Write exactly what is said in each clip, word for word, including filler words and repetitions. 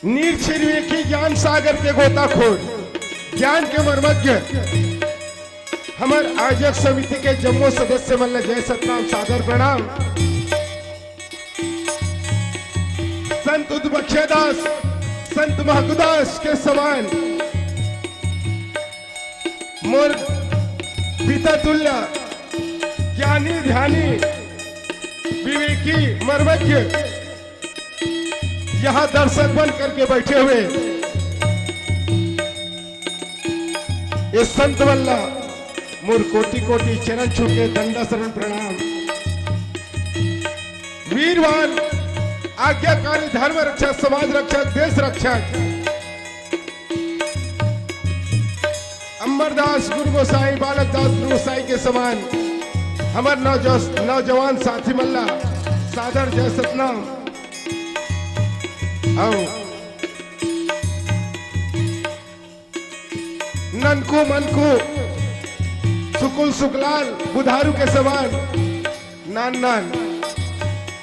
नीर छिर विवेकी ज्ञान सागर के गोताखोर, ज्ञान के मर्मज्ञ, हमर आयोजक समिति के जम्मो सदस्य मन ल जय सतनाम, सादर प्रणाम। संत उद्बख्या दास, संत महगुदास के समान मोर पिता तुल्य ज्ञानी ध्यानी विवेकी मर्मज्ञ यहाँ दर्शक बन करके बैठे हुए ये संत वल्ला मोर कोटि कोटि चरण छू के दंडा शरण प्रणाम। वीरवान आज्ञाकारी धर्म रक्षक, समाज रक्षक, देश रक्षक अमरदास गुरु गोसाई, बालक दास गुरु गोसाई के समान हमर नौजस-, नौजवान साथी मन ला सादर जय सतनाम। अउ ननकू मनकू सुकुल सुकलाल बुधारू के समान नान नान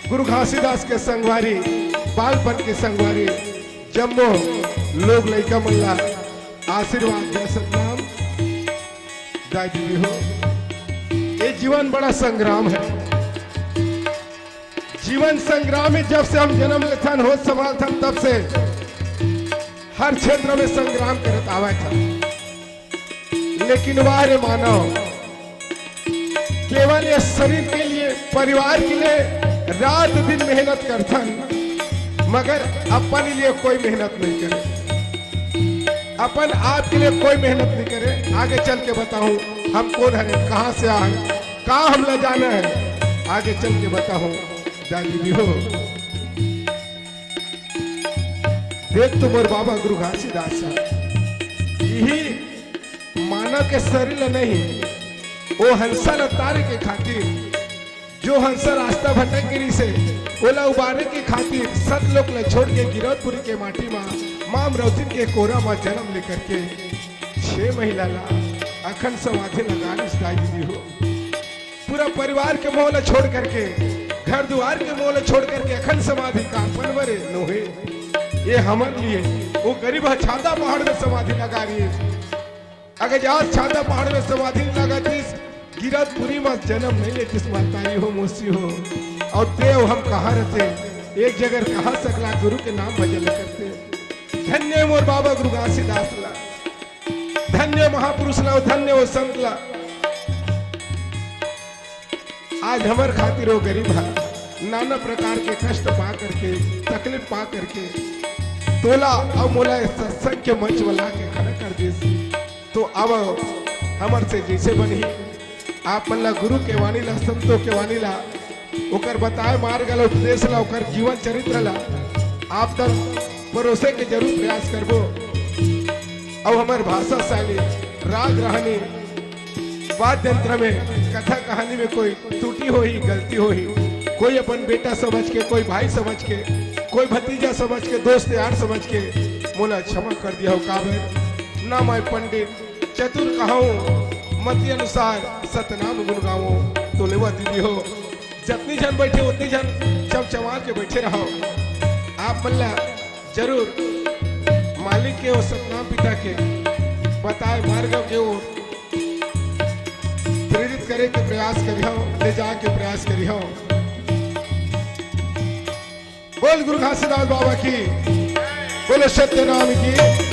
गुरु घासीदास के संगवारी, बालपन के संगवारी, जम्मो लोग लइका मन ला आशीर्वाद दे सतनाम। दाई दीदी हो, ये जीवन बड़ा संग्राम है। जीवन संग्राम में जब से हम जन्म लेथन, होश संभालथन, तब से हर क्षेत्र में संग्राम करत आवत हन। लेकिन वाह रे मानव, केवल ये शरीर के लिए, परिवार के लिए रात दिन मेहनत करथन, मगर अपन लिए कोई मेहनत नहीं करे, अपन आप के लिए कोई मेहनत नहीं करे। आगे चल के बताऊं हम कौन हरे, कहां से आए, का हमला जाना है, आगे चल के बताऊं। दाई दीदी हो, देख तो मोर बाबा गुरु घासीदास साहब, यही मानव के शरीर ल नहीं, वो हंसा ल तारे के खातिर, जो हंसा रास्ता भटक गिरी से, ओला उबारे के खातिर सतलोक ल छोड़ के गिरौदपुरी के माटी मा माम रौतिन के कोरा मा जन्म लेकर के छह महिला ला अखंड समाधि लगा रिस। दाई दीदी हो, पूरा परिवार के मोह ल छोड़ करके, घर दुआर के मोह ल छोड़ करके अखंड समाधि का पनवरे नोहे। ये हमर लिए वो गरीब ह छाता पहाड़ में समाधि लगा रही है। अगर आज छाता पहाड़ में समाधि लगा दिस, गिरौदपुरी में जन्म नहीं लेतिस, महतारी हो, मौसी हो, और ते अउ हम कहाँ रहते, एक जगह कहाँ सकला गुरु के नाम भजन करते। धन्य मोर बाबा गुरु घासीदास ला, धन्य महापुरुष ला, धन्य वो संत ला। आज हमर खातिर वो गरीब ह नाना प्रकार के कष्ट पा करके, तकलीफ पा करके, तोला अउ मोला इस सत्संग के मंच में ला के खड़ा कर दिस। तो अब हमर से जैसे बनही, आप मन ला गुरु के वाणी ला, संतों के वाणी ला, ओकर बताए मार्ग ला, उपदेश ला, ओकर जीवन चरित्र ला आप तक परोसे के जरूर प्रयास करबो। अउ हमर भाषा शैली, राग रहनी, वाद्य यंत्र में, कथा कहानी में कोई त्रुटि होही, गलती होही, कोई अपन बेटा समझ के, कोई भाई समझ के, कोई भतीजा समझ के, दोस्त यार समझ के मोला क्षमा कर दिया हो। काबर ना मैं पंडित चतुर कहूँ, मति अनुसार सतनाम गुण गाऊँ। तो लेवा दीदी हो, जतनी झन बैठे उतनी झन चमचमा के बैठे रहो। आप मन ला जरूर मालिक के और सतनाम पिता के बताए मार्ग के ओर प्रेरित करे के प्रयास करिहो, ले जाए के प्रयास करिहो। बोल गुरु घासीदास बाबा की, बोलो सत्यनाम की।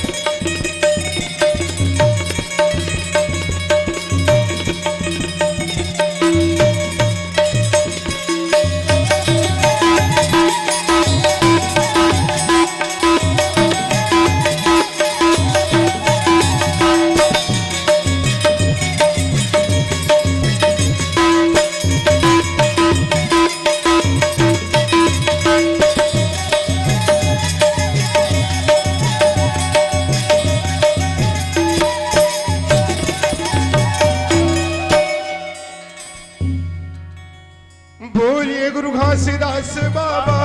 बोलिए गुरु घासीदास बाबा।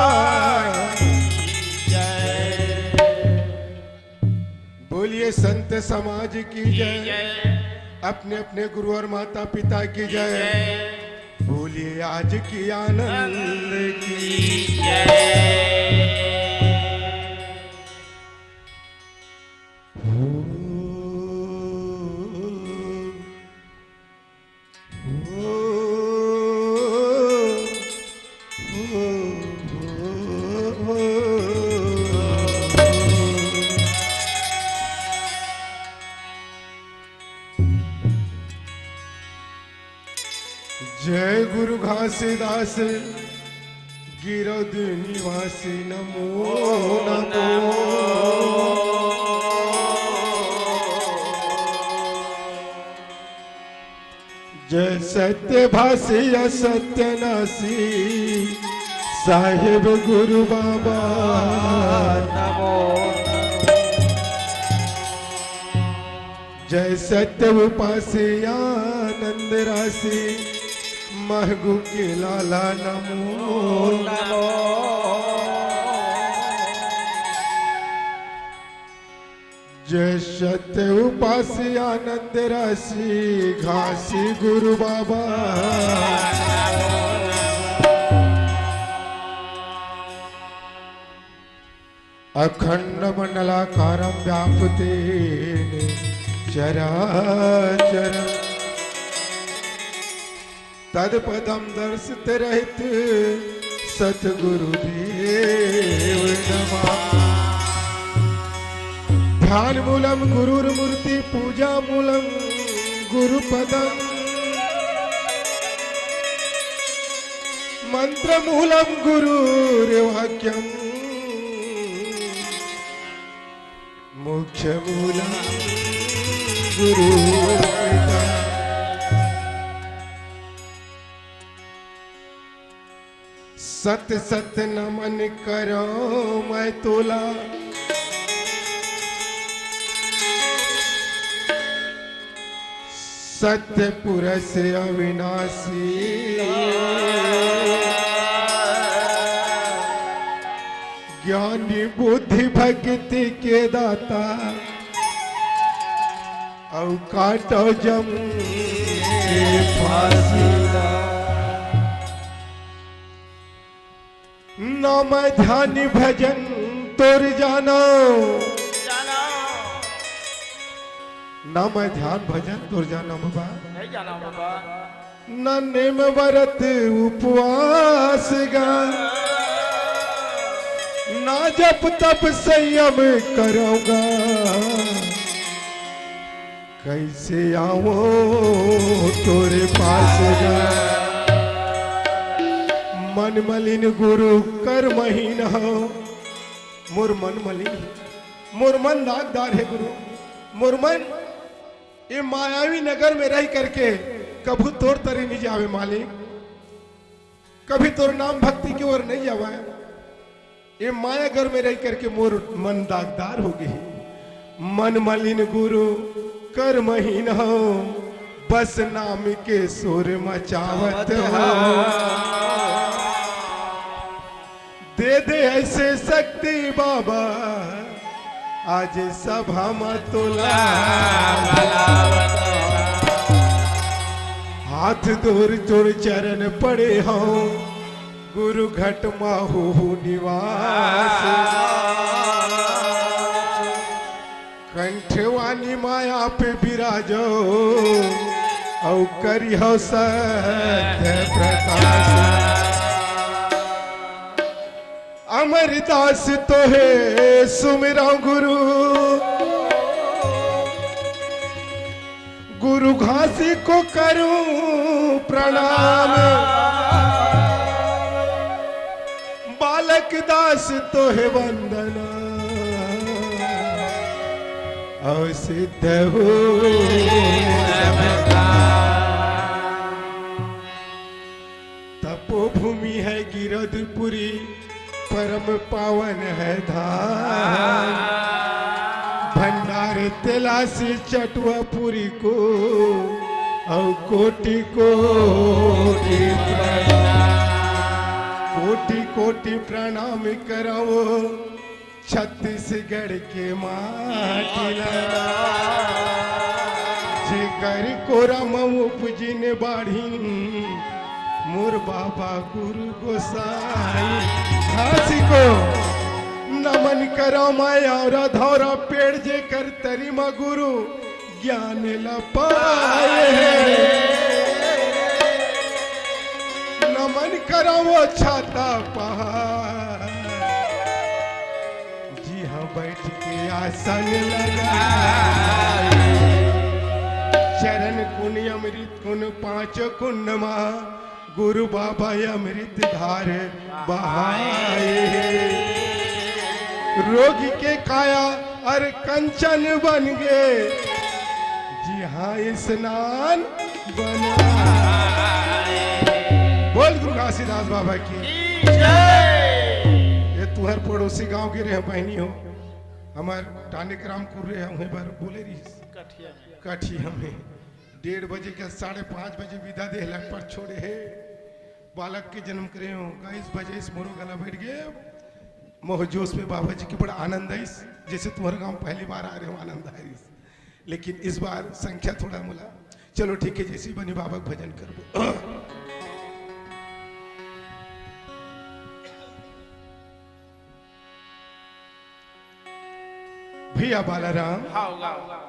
बोलिए संत समाज की जय। अपने अपने गुरु और माता पिता की जय। बोलिए आज की आनंद की। तुलसीदास गिरौद निवासी नमो नमो। जय सत्य भाषी असत्य नाशी साहेब गुरु बाबा नमो। जय सत्य उपासी आनंद राशि महगु के लाला नमो नमो। जय सत्य उपासी आनंद राशि घासी गुरु बाबा। अखंड मंडलाकारं व्याप्तेन चराचर तत्पदं दर्शित रहित सतगुरु देव नमः। ध्यान मूलम गुरुर्मूर्ति पूजा मूलम गुरुपदम मंत्र मूलम गुरुर्वाक्यम मोक्ष मूलम गुरु। सत सत नमन करो मैं तोला सत्य पुरुष अविनाशी। ज्ञानी बुद्धि भक्ति के दाता अउ काटो जम के फांसी। ना मैं ध्यान भजन तोर जानो। जानो। ना मैं ध्यान भजन तोर जानो बाबा। नहीं जानो बाबा। ना नेम व्रत उपवास गा। ना जप तप संयम करोगा। कैसे आवो तोरे पास गा। मन मलिन गुरु कर महीन हो। मोर मन मलिन, मोर मन दागदार हे गुरु। मोर मन ये मायावी नगर में रह करके कभू तोर तरी नहीं जावे मालिक। कभी तोर नाम भक्ति के ओर नहीं जावे। ये माया घर में रह करके मोर मन दागदार हो गई। मन मलिन गुरु कर महीन हो, बस नाम के शोर मचावत हो। दे दे ऐसे शक्ति बाबा, आज सभा में तोला हाथ दूर तोर चरण पड़े हो। गुरु घट माहू निवास। कंठवाणी माया पे विराजो, औ करिहो सत्य प्रकाश। अमरदास तोहे सुमिरौ गुरु, गुरु घासी को करूं प्रणाम। बालक दास तोहे वंदना, औ सिद्ध हो नमस्कार। तपोभूमि है गिरौदपुरी, परम पावन है धाम। भंडार तेलासी चटुआपुरी को, औ कोटि कोटि प्रणाम। कोटि कोटि प्रणाम करौं छत्तीसगढ़ के माटी ला, जेकर कोरा म उपजिन बाढ़िन मोर बाबा गुरु गोसाई। घासी को नमन करौं मैं, औरा धौरा पेड़ जेकर तरी म गुरु ज्ञान ल पाए हे। नमन करौं वो छाता पहाड़, जिहां बैठ के आसन लगाए। चरण कुन अमृत कुन पांचों कुन मा, गुरु बाबा अमृत धार बहाए, रोगी के काया अर कंचन बन गे, जिहां स्नान बनाए। बोल गुरु घासीदास बाबा की। ये तुहर पड़ोसी गांव के रहे बहिनी हो, हमर टानिक रामपुर रहे, उहें बर बोले रहिस। कठिया में। कठिया में डेढ़ बजे के साढ़े पाँच बजे विदा देहला पर छोड़े हे। बालक के जन्म करे हो, गाइस बजे इस मोरो गला बैठ गए। मोह जोश में बाबा जी के बड़ा आनंद आइस, जैसे तुम्हारे गांव पहली बार आ रहे हो, आनंद आइस। लेकिन इस बार संख्या थोड़ा मुला। चलो ठीक है, जैसी बनी बाबा के भजन करबो। भैया बालाराम, हाँ, होगा, होगा।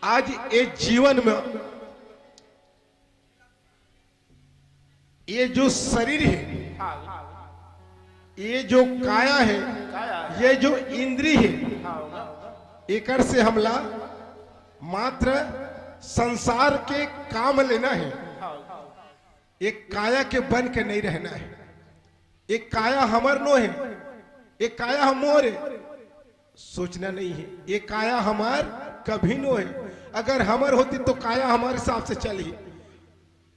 आज ये जीवन में, ये जो शरीर है, हाँ, ये जो काया है, काया है। ये जो इंद्री है, हाँ, होगा। एकर से हमला मात्र संसार के काम लेना है। हाँ, होगा। एक काया के बन के नहीं रहना है। एक काया हमर नो है, एक काया हमोर है। सोचना नहीं है, ये काया हमार कभी नो है। अगर हमर होती तो काया हमारे हिसाब से चलही।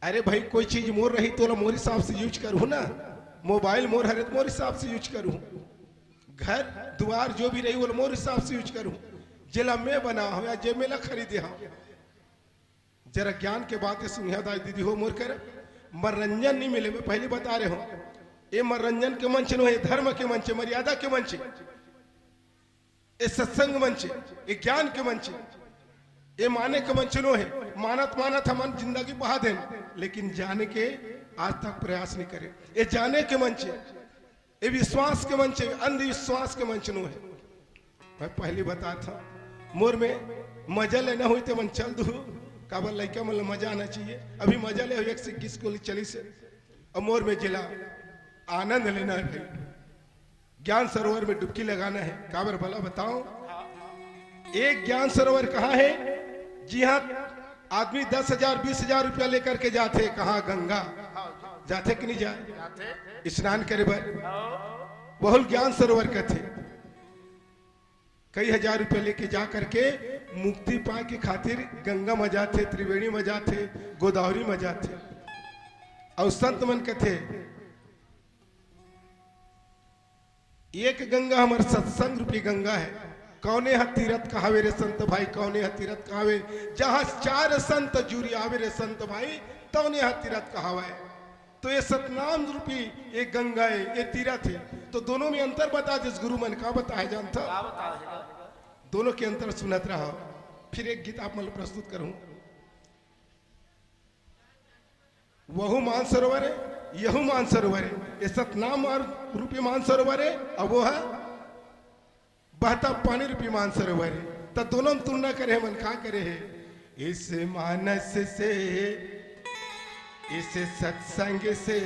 अरे भाई, कोई चीज मोर रही तो ओला मोर हिसाब से यूज करूँ ना। मोबाइल मोर हरे तो मोर हिसाब से यूज करूँ। घर दुआर जो भी रही, ओला मोर हिसाब से यूज करूँ। जेला मैं बना हो या जे मेला खरीदे हो। जरा ज्ञान के बात सुनिया दाई दीदी हो मोर कर। मनोरंजन नहीं मिले, मैं पहले बता रहे हो। ये मनोरंजन के मंच नो है, धर्म के मंच, मर्यादा के मंच, ये सत्संग मंच, ये ज्ञान के मंच, ये माने के मंच नो है। मानत मानत हमन जिंदगी बहा देन, लेकिन जाने के आज तक प्रयास नहीं करे। ये जाने के मंच, ये विश्वास के मंच, अंधविश्वास के मंच नो है। मैं पहली बता था, मोर में मजा लेना हुई तो मन चल दू, काबर लइका मन ल मजा आना चाहिए। अभी मजा ले हो, एक से इक्कीस को चली से, और मोर में जिला आनंद लेना है भाई। ज्ञान सरोवर में डुबकी लगाना है। काबर भला बताओ, एक ज्ञान सरोवर कहाँ है? जी हाँ, आदमी दस हजार बीस हजार रुपया लेकर के जाते, कहाँ? गंगा। जाते कि नहीं जाए? स्नान करे बर। बहुल ज्ञान सरोवर कहते। कई हजार रुपया लेके जा करके मुक्ति पाए के खातिर गंगा में जाथे, त्रिवेणी में जाथे, गोदावरी में जाथे। और संत मन कथे, एक गंगा हमर सत्संग रूपी गंगा है। कौने ह तीरथ कहावे रे संत भाई, कौने ह तीरथ कहावे? जहाँ चार संत जुरी आवे रे संत भाई, तौने ह तीरथ कहावे। तो ये सतनाम रूपी एक गंगा है, ये तीरथ है। तो दोनों में अंतर बता दिस गुरु मन, का बताए जानता? का बताए? दोनों के अंतर सुनत रहो। फिर एक गीत आप मन प्रस्तुत करूं। वहू मानसरोवर है, यहू मानसरोवर है। ये सतनाम मान-, रूपी मानसरोवर है, अब वो है बहता पानी रूपी मानसरोवर है। तो दोनों में तुलना करे मन, का करे है? इस मानस से, इस सत्संग से,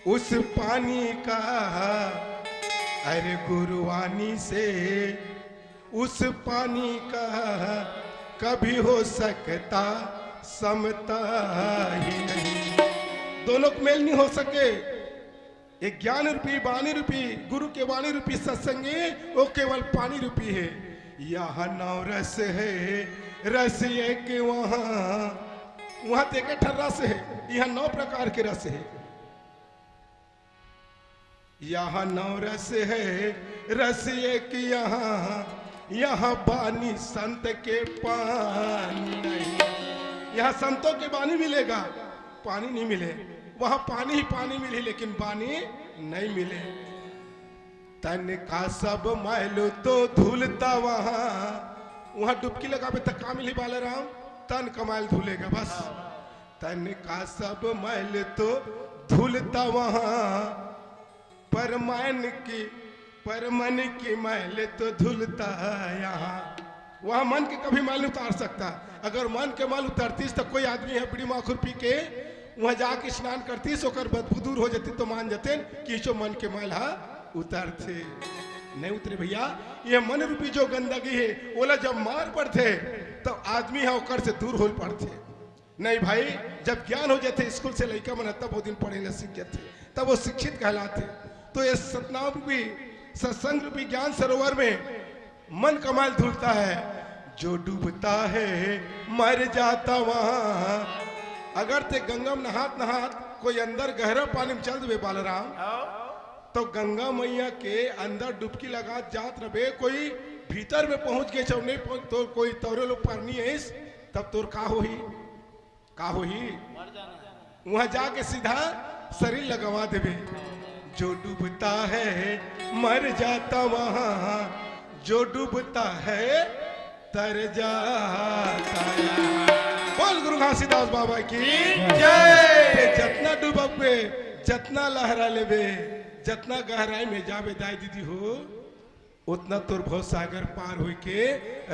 उस पानी का, अरे गुरुवाणी से, उस पानी का कभी हो सकता समता ही नहीं। दोनों को मेल नहीं हो सके। ये ज्ञान रूपी, वाणी रूपी, गुरु के वाणी रूपी सत्संगी, वो केवल पानी रूपी है। यहाँ नौ रस है, रस एक वहाँ, वहाँ तो एक ठन रस है, यहाँ नौ प्रकार के रस है। यहाँ नौ रस है, रस एक यहाँ, यहाँ बानी संत के पानी नहीं। यहाँ संतों के बानी मिलेगा, पानी नहीं मिले। वहाँ पानी ही पानी मिली, लेकिन बानी नहीं मिले। तन का सब मैल तो धुलता वहाँ, वहाँ डुबकी लगावे तक का मिली बालाराम? तन का मैल धुलेगा बस। तन का सब मैल तो धुलता वहाँ, पर मन की, पर मन की मैल तो धुलता यहाँ। वहाँ मन के कभी मैल उतार सकता। अगर मन के मैल उतरतीस तो कोई आदमी है बीड़ी माखुर पी के वहाँ जाके स्नान करतीस, ओकर बदबू दूर हो जाती तो मान जाते कि जो मन के मैल हा उतरथे। नहीं उतरे भैया, ये मन रूपी जो गंदगी है, ओला जब मार पड़थे तो आदमी है ओकर से दूर हो पड़थे। नहीं भाई, जब ज्ञान हो जाथे स्कूल से लइका मन ह, तब वो दिन पढ़े ला सीख जाथे, तब वो शिक्षित कहलाथे। तो ये सतनाम रूपी, सत्संग रूपी ज्ञान सरोवर में मन कमाल धुलता है, जो डूबता है मर जाता वहाँ। अगर ते गंगा में नहात नहात कोई अंदर गहरा पानी में चल देबे बालराम, तो गंगा मैया के अंदर डुबकी लगात जात रबे, कोई भीतर में पहुंच गे, चौने पहुंच, तो कोई तौरे लोग पार नहीं आइस, तब तोर का होही? का होही? वहां जाके सीधा शरीर लगवा देबे। जो डूबता है मर जाता वहां, जो डूबता है तर जाता है। बोल गुरु घासीदास बाबा की जय। जतना डूबबे, जतना लहरा लेबे, जतना गहराई में जाबे दाई दीदी हो, उतना तोर भव सागर पार होई के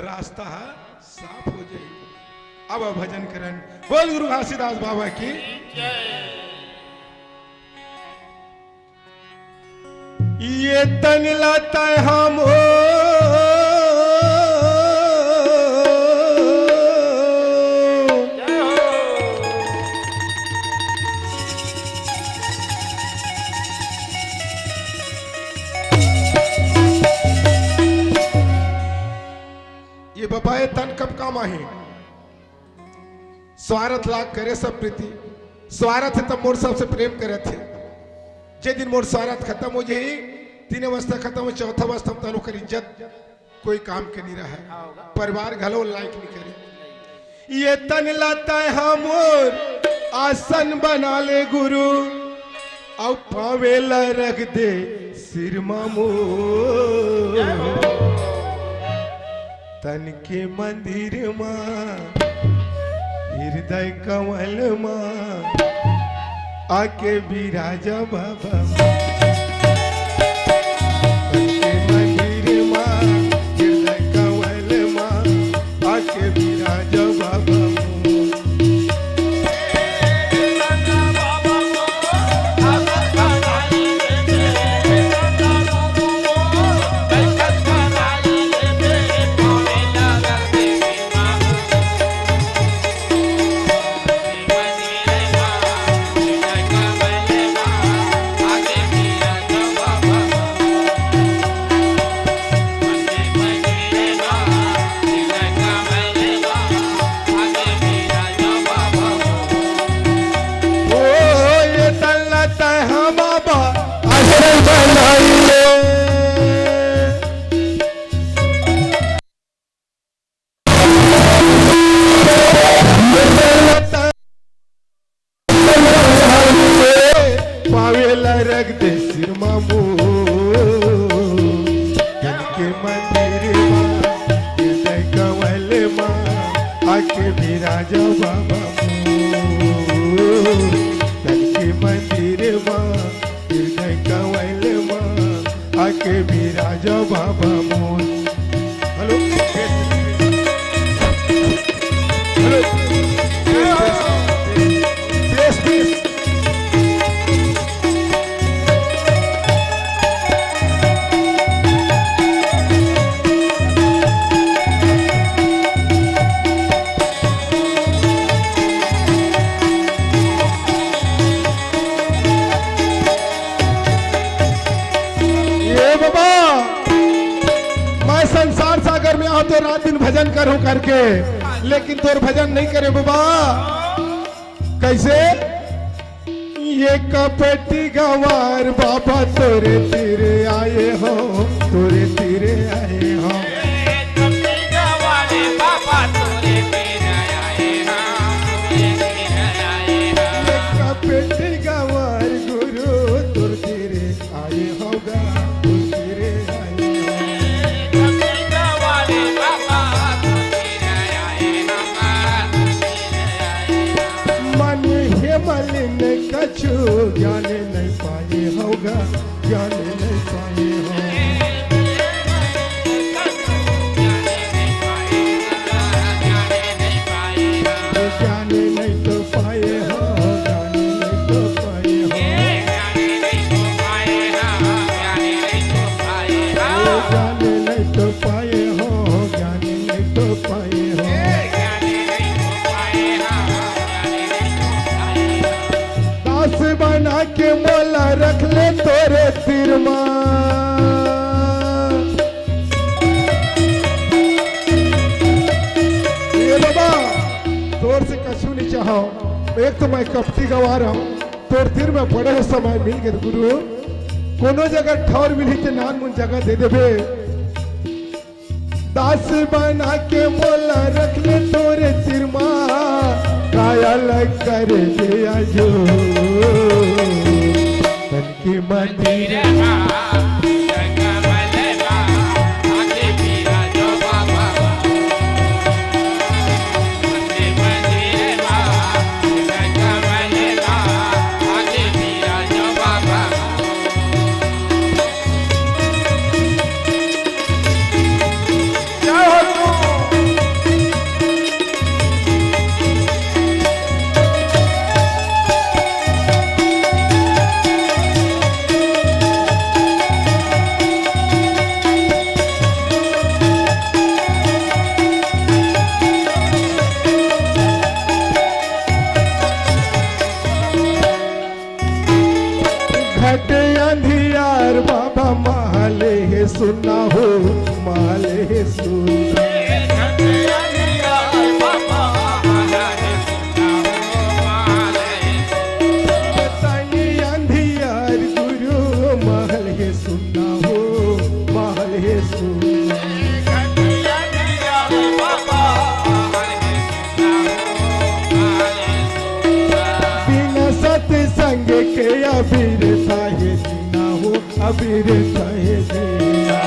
रास्ता ह साफ हो जाई। अब भजन करन, बोल गुरु घासीदास बाबा की। ये तन ला तै हम ये बपाए तन कब काम आही? स्वार्थ लाग करे सब प्रीति। स्वार्थ है तब मोर सबसे प्रेम करत है। जे दिन मोर स्वार्थ खत्म हो जाही, तीन अवस्था खत्म हो, चौथा अवस्था में तनु कर इज्जत कोई काम के नहीं रहा है। परिवार घलो लायक नहीं करे। ये तन ला तै हमर आसन बना ले गुरु, अउ पावे ला रख दे सिर मा मोर। तन के मंदिर मा, हृदय कमल मा, आके बिराजा बाबा। तन के मंदिर मा, हृदय कमल मा, आके बिराजा बाबा। पावेला रख दे सिर मा मोर। तन के मंदिर मा, हृदय कमल मा, आके बिराजा बाबा मोर। तन के मंदिर मा, हृदय कमल मा, आके बिराजा बाबा मोर। Hello. Hello. Yes, yes. Yes, please. ए बाबा, मैं संसार सागर में आहूं तो रात दिन भजन करहूं करके, लेकिन तोर भजन नहीं करे बाबा। कैसे? ये कपटी गवार बाबा तोरे तीरे आए हो, तोरे तीरे आए हो। ये कपटी गवार गुरु तोर तीरे आए होगा, तोर तीरे आए हो। मन हे मलिन कछु ज्ञान नहीं पाए होगा, ज्ञान नहीं पाए हो। एक तो मैं कपटी गवार हूँ, तोर तीर में पड़े हो समय मिल गए गुरु, कोनो जगह ठौर मिली ते नान मुन जगह दे देबे। दास बना के मोला रख ले तोरे तीर मा, काया लग कर दे आजो तन के मंदिर। घटे अंधियार बाबा महल हे सुना हो, महल हे सुना। बताइए अंधियार गुरु महल हे सुना हो, महल हे सुना। बिना सत्संग के अबीर थाहे जीना हो, अबीर थाहे जीना।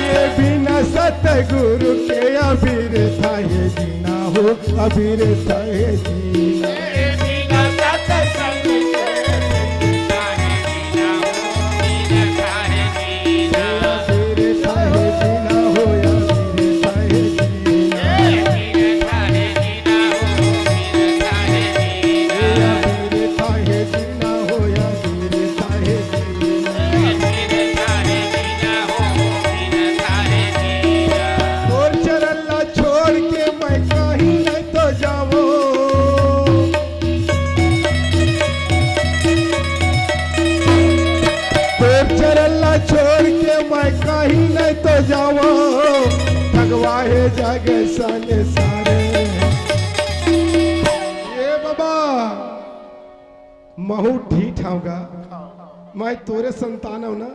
ये बिना सतगुरु के अबीर थाहे जीना हो, अबीर थाहे जीना। तोर चरण ला छोड़ के मैं कहीं नहीं तो जावो। तोर चरण ला छोड़ के मैं कहीं नहीं तो जावो। ठगवा हे जग संसार। ए बाबा, महू ढीठ हंव गा, मैं तोरे संतान हंव ना।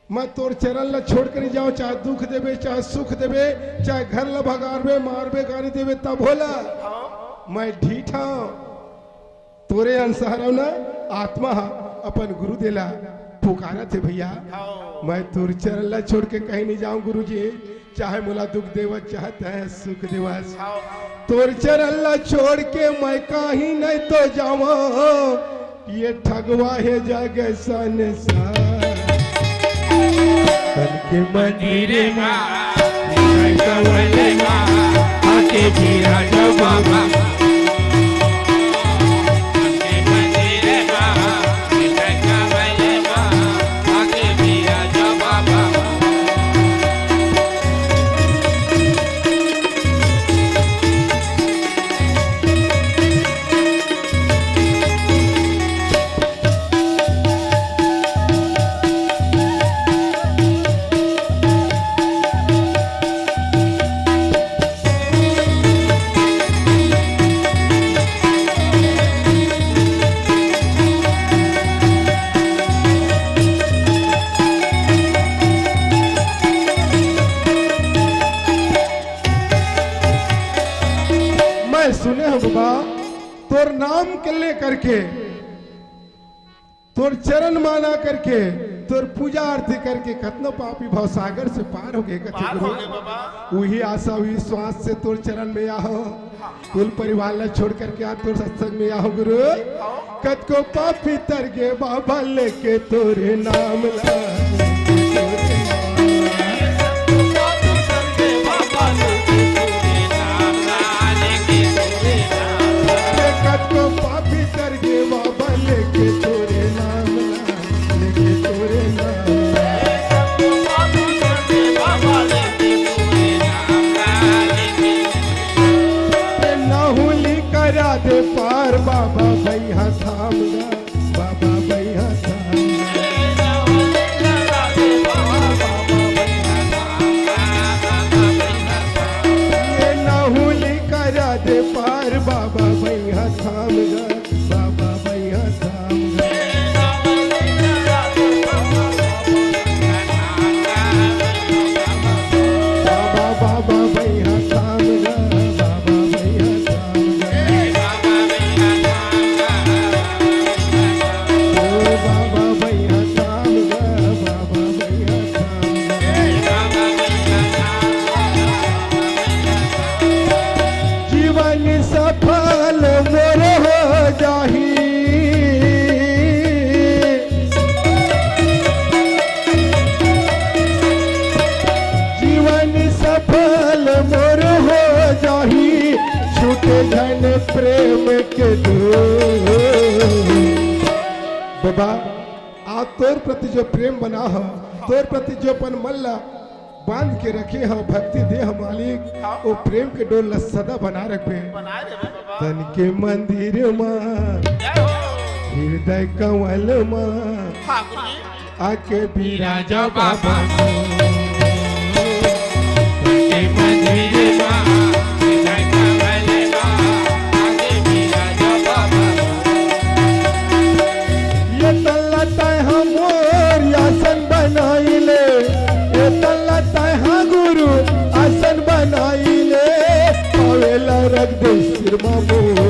मैं तोर चरण ला छोड़ के नहीं जावं, चाहे दुख देबे, चाहे सुख देबे, चाहे घर ला भगारबे, मारबे, गारी देबे, तब होला। मैं ढीठ हंव, तोरे अंसार हंव ना। आत्मा ह अपन गुरुदेव ला पुकारत हे, भैया, मैं तोर चरण ला छोड़ के कहीं नहीं जावं गुरुजी, चाहे मोला दुख देवस, चाहे तैं सुख देवस। तोर चरण ला छोड़ के मैं कहीं नहीं तो जावं, ये ठगवा हे जग संसार। तन के मंदिर मा, कमल मा, आके विराज बाबा। मैं सुने हंव बाबा, तोर नाम के लेकर के, तोर चरण माना करके, तोर पूजा आरती करके कतनो पापी भवसागर से पार हो गए, कथे पार हो गुरु। गए बाबा। उही आशा विश्वास से तोर चरण में आहंव। कुल परिवार ला छोड़ करके आज तोर सत्संग में आहंव गुरु। कतको पापी तर गे बाबा लेके तोरे नाम ला। कतको पापी तर गे बाबा लेके तोरे नाम ला। लेके तोरे नाम। नाहुली करा दे पार बाबा भैया थाम गा, बाबा भैया थाम गा। के दो। बाबा, आज तोर प्रति जो प्रेम बना हो, तोर प्रति जो अपन मन ला बांध के रखे हो, भक्ति दे हो मालिक, हाँ। वो प्रेम के डोर ला सदा बना रखबे। बनाए रखबे बाबा। तन के मंदिर मा, जय हो। हृदय कमल मा, हाँ गुरुजी। आके बिराजा बाबा। आके मंदिर मा, आके बिराजा बाबा। आके बिराजा बाबा। ये तल्ला तय हमर आसन बनाइले, ये तल्ला तय हा गुरु आसन बनाइले, पावेला रख दे सिर मा मोर।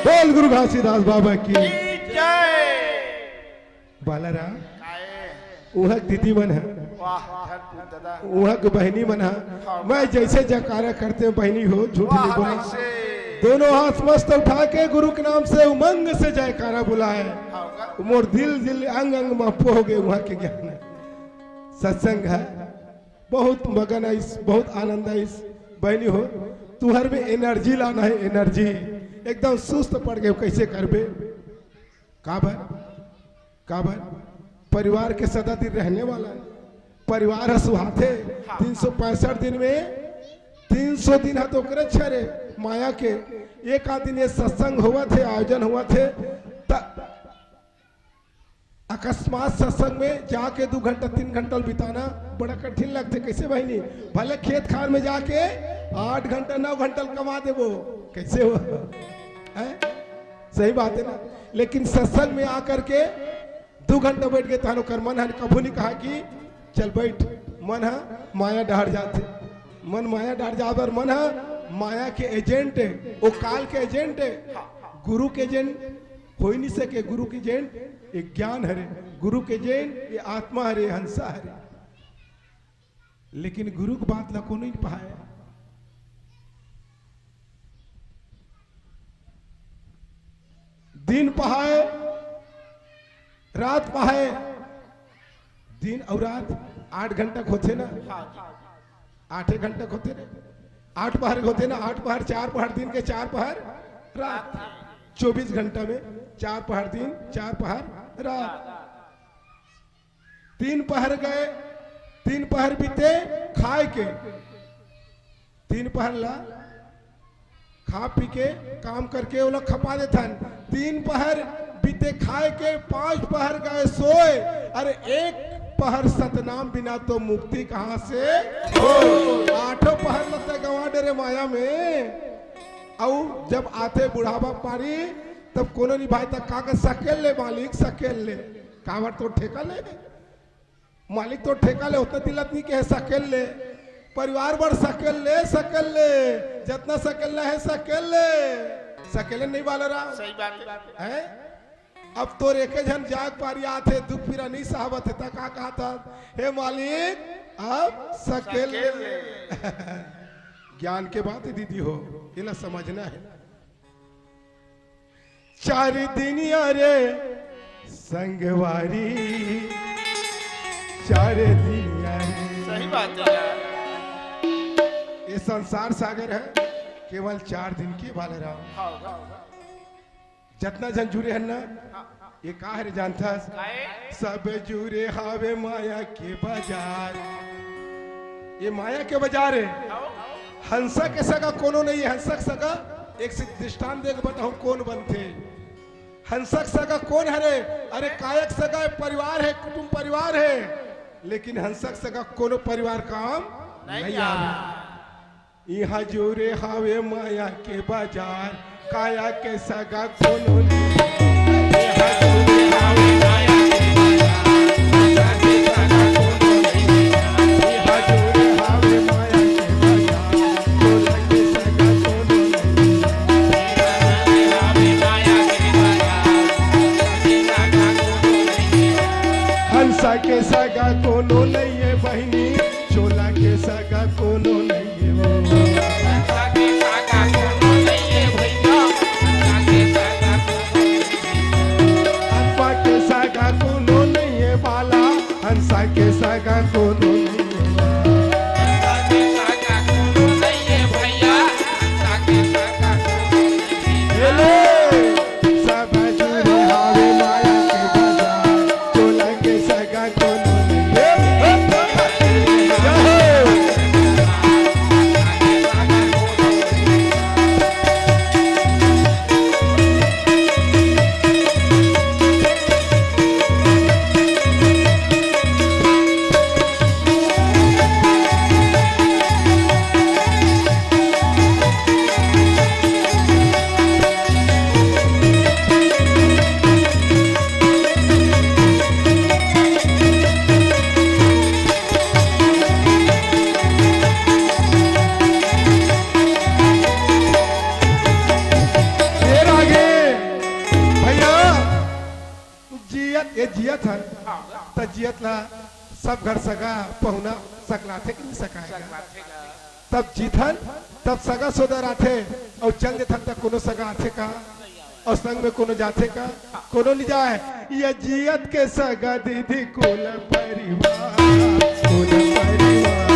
बोल गुरु घासीदास बाबा की। जय। बालाराम, काहे? उहाँ के दीदी मन ह, वाह, धन पूत दादा। उहाँ के बहिनी मन ह, हाँ। मैं जैसे जयकारा करते हैं बहिनी हो, झूठ वाह, नहीं बोला। वैसे। दोनों हाथ मस्त उठा के गुरु के नाम से उमंग से जयकारा बुलाए। हाँ, का? मोर दिल, दिल, अंग, अंग मा पोह गे उहाँ के ज्ञान। सत्संग है, बहुत मगन आइस, बहुत आनंद आइस। बहिनी हो, तुहर में energy लाना है, energy। एकदम सुस्त पड़ गए, कैसे करबे? काबर? काबर? परिवार के सदा दिन रहने वाला है। परिवार ह सुहाथे। तीन सौ पैंसठ दिन में तीन सौ दिन ह तो ओकरे छरे माया के। एक आध दिन ये सत्संग होवत हे, आयोजन होवत हे, त अकस्मात सत्संग में जाके दू घंटा, तीन घंटा बिताना बड़ा कठिन लगथे। कैसे बहिनी? भले खेत खार में जाके आठ घंटा, नौ घंटा कमा देबो, कैसे हो? हैं? सही बात है ना? लेकिन सत्संग में आकर के दू घंटा बैठ के तहन ओकर मन ह कभू नहीं कहा कि चल बैठ, मन ह माया डहर जाथे। मन माया डहर जाबर मन ह माया के agent है, वो काल के agent है। गुरु के agent होई नहीं सके, गुरु के agent ये ज्ञान हरे, गुरु के agent ये आत्मा हरे, हंसा हरे। लेकिन गुरु के बात ला कोनो नहीं पहाए। दिन पहाए, रात पहाए। दिन अउ रात आठ घंटा के होथे ना? हाँ जी। आठे घंटा के होथे रे। आठ पहर के होथे ना? आठ पहर, चार पहर दिन के, चार पहर रात। चौबीस घंटा में चार पहर दिन, चार पहर रात। तीन पहर गए, तीन पहर बीते खाए के, तीन पहर ला खा पी के, काम करके ओला खपा देथन। तीन पहर बीते खाए के, पांच पहर गए सोए। अरे एक पहर सतनाम बिना तो मुक्ति कहाँ से हो? आठों पहर ल तै गंवा डरे माया में। अउ जब आथे बुढ़ापा पारी, तब कोनो नहीं भाई तक का के सकेल ले मालिक, सकेल ले। काबर तो ठेका ले? मालिक तो ठेका ले, ओतना दिलत नहीं के सकेल ले। परिवार बर सकेल ले, सकेल ले। जतना सकेल ले है, सकेल ले। सकेले नहीं बालाराम? सही बात है। हैं? अब तोर एके झन जाग पारी आथे, दुख पीरा नहीं सहबत है, त का कहत हस? हे मालिक, अब सकेल ले। सकेल ले। ज्ञान के बात है दीदी हो, एला समझना है। चार दिन यारे संगवारी, चार दिन यारे। सही बात है यार। ये संसार सागर है, केवल चार दिन के बालाराम। हाँ, हाँ, हाँ। जतना झन जुरे हन ना, हाँ, हाँ। ये का हरे जानथस? काहे? सब जुरे हावे माया के बाजार। ये माया के बाजार है। हाँ। हंसा के सगा कोनो नहीं है। हंसा के सगा एक से दृष्टांत दे के बताऊं कौन बनथे। हंसा के सगा कौन हरे? अरे काय के सगा परिवार है, कुटुंब परिवार है, लेकिन हंसा के सगा कोनो परिवार काम नहीं नहीं यार। आवे। इहाँ जुरे हावे माया के बाजार, काय के सगा कोनो नहीं। इहाँ जुरे हावे माया के बाजार, काय के सगा कोनो नहीं। इहाँ जुरे हावे माया के बाजार, काय के सगा कोनो नहीं। सगा कोनो नइ हे। सगा कोनो नइ हे भइया, सगा, सगा कोनो नइ हे। ले, सब जुरे हावे माया के बजार, तोला के सगा कोनो नइ हे। जय हो। फेर आगे भइया, जियत, ये जियत हन, त जियत ला सब घर सगा पहुना सकलाथे कि नइ सकाय गा? तब जीथन, तब सगा सोदर आथे, अउ चल देथन, त कोनो सगा आथे का? अउ संग में कोनो जाथे का? कोनो नइ जाय। ये जियत के सगा दीदी कुल परिवार, कुल परिवार।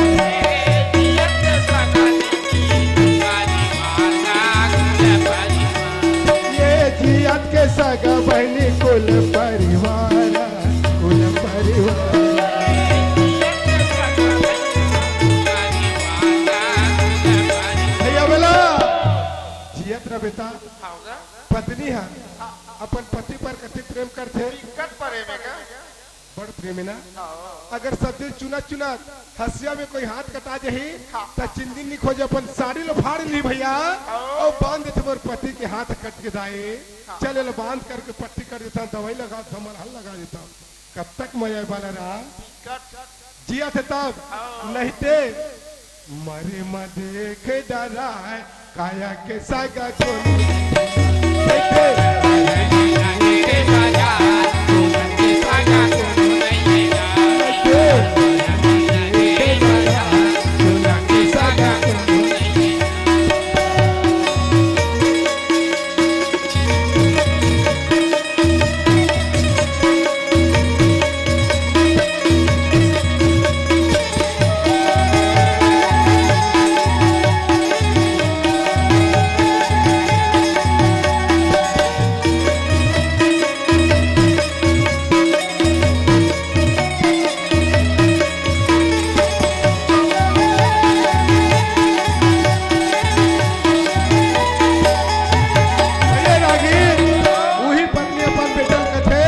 ये जियत के सगा बहिनी कुल परिवार, कुल परिवार। भइया बोला, जियत रह बेटा, पत्नी ह अपन पति पर कति प्रेम करथे। बिकट प्रेम हे का? बड़ प्रेम हे ना? हाँ। अगर सब दिन चुनत चुनत हँसिया में कोई हाथ कटा जाही, हाँ। त चिंदी नइ खोजे, अपन साड़ी ल फाड़ ली भइया, हाँ। अउ बांध देथे मोर पति के हाथ कट गे दाई। हाँ। चल, एला बांध करके पट्टी कर देथंव, दवाई लगा देथंव, मलहम लगा देथंव। कब तक मया वाला रहा? बिकट। जियत हे तब, हाँ। नइ ते मरे म देख डराय, काया के सगा कोनो नइ हे। भइया रागी, उही पत्नी अपन बेटा ल कथे,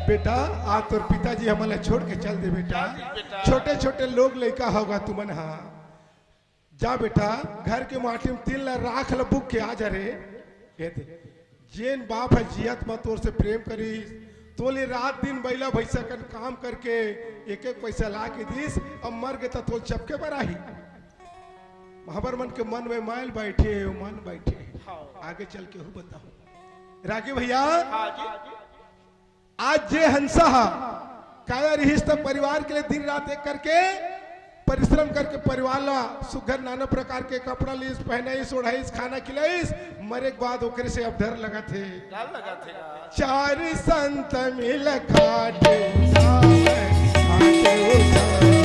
"बेटा, आज तोर पिताजी हमन ला छोड़ के चल दे बेटा। चल दे बेटा। छोटे-छोटे लोग लइका होगा तुमन हा। जा बेटा, घर के माटी म तिल ला राख ला बुक के आ जा रे।" ये दे। जेन बाप ह जियत म तोर से प्रेम करिस, तोले रात दिन बइला भइसा कन काम करके एक एक पइसा ला के दिस, अब मर गे त तोल चपके बर आही। हमर मन के मन में मैल बइठे हे, मन बइठे हे। हाँ। आगे चल के हूँ बताहूँ। रागी भइया, हाँ जी। आज जे हंसा ह काया रिहिस त परिवार के लिए दिन रात एक करके परिश्रम करके परिवार ला सुघर नाना प्रकार के कपड़ा लीस, पहनाइस, ओढ़ाइस, खाना खिलाइस, मरे के बाद ओकरे से अब डर लगत हे। डर लगत हे का? चार संत मिल खाट उठावे, खाट उठावे।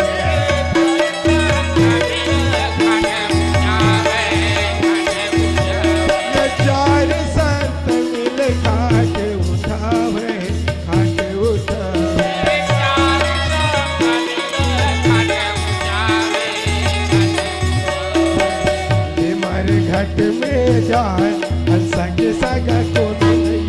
ये चार संत मिल खाट उठावे, खाट उठावे। ये मारे घाट में जाए, अउ संग सगा कोनो नइ।